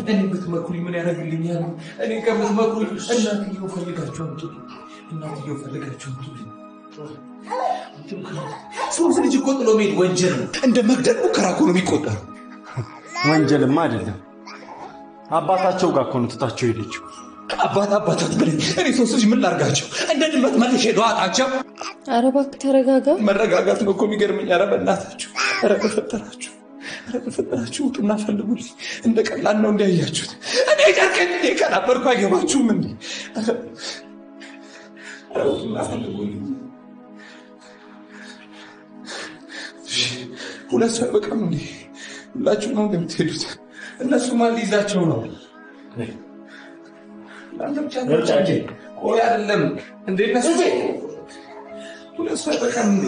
እኔ ብትመክሩኝ ምን ያደርግልኛል? እኔ ከምትመክሩኝ እናትየው ፈልጋችሁ አምጡልኝ። እናትየው ፈልጋችሁ አምጡልኝ። ሶስት ልጅ እኮ ጥሎ መሄድ ወንጀል ነው። እንደ መግደል ሙከራ እኮ ነው የሚቆጠረው። ወንጀልማ አይደለም። አባታቸው ጋር እኮ ነው ትታቸው ሄደችው። አባት አባት አትበለኝ። እኔ ሶስት ልጅ ምን ላድርጋቸው? እንደ ድመት መልሼ ልዋጣቸው? ኧረ እባክህ ተረጋጋ። መረጋጋት ነው እኮ የሚገርመኝ። ኧረ በእናታችሁ፣ ኧረ በፈጠራችሁ፣ ኧረ በፈጠራችሁ ውጡና ፈልጉልኝ። እንደ ቀላል ነው እንዲያያችሁት። እኔ ጨርቄን ጥዬ ከነበርኩ አይገባችሁም እንዴ? ኧረ ውጡና ፈልጉልኝ። ሁለት ሰው አይበቃም እንዴ? ሁላችሁ ነው እንደምትሄዱት። እነሱ ማን ሊይዛቸው ነው? እናንተ ብቻ ናችሁ። ቆይ አይደለም እንዴ? እነሱ ሁለት ሰው አይበቃም እንዴ?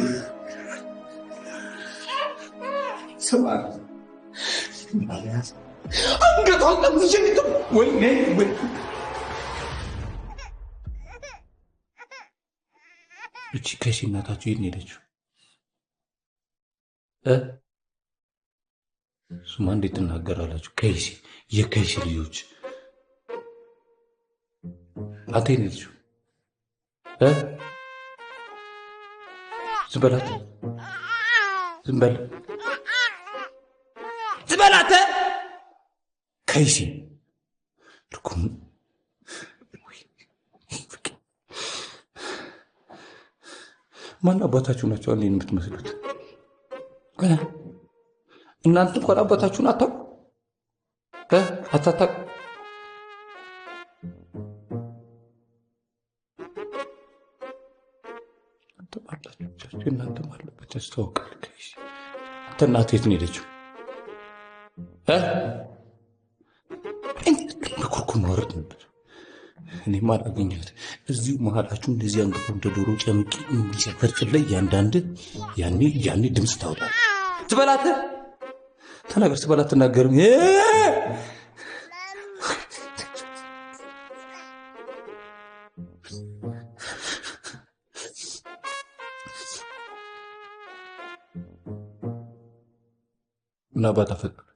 ስማ አንገቷን ጠምዝዤ ወይኔ ወይ እቺ ከሺ እናታችሁ የት ነው የሄደችው? እሱማ እንዴት ትናገራላችሁ? ከይሲ የከይሲ ልጆች አንተ የት ነው የሄደችው? ዝም በላት፣ ዝም በል፣ ዝም በል አንተ ከይሲ እርጉም። ማን አባታችሁ ናቸው እኔን የምትመስሉት? እናንተ እንኳን አባታችሁን አታውቁ አታታቁ። እናንተም አለበት ያስታውቃል። ከይሲ አንተ እናትህ የት ነው የሄደችው? በኩርኩም ማውረድ ነበር። እኔማ አላገኘሁት። እዚሁ መሀላችሁ እንደዚህ አንገቱ እንደ ዶሮ ጨምቄ እንዲሰፈርጥል ላይ ያንዳንድ ያኔ ያኔ ድምፅ ታወጣለህ። ትበላት ተናገር፣ ትበላት አትናገርም። ምን አባት አፈቀርክ?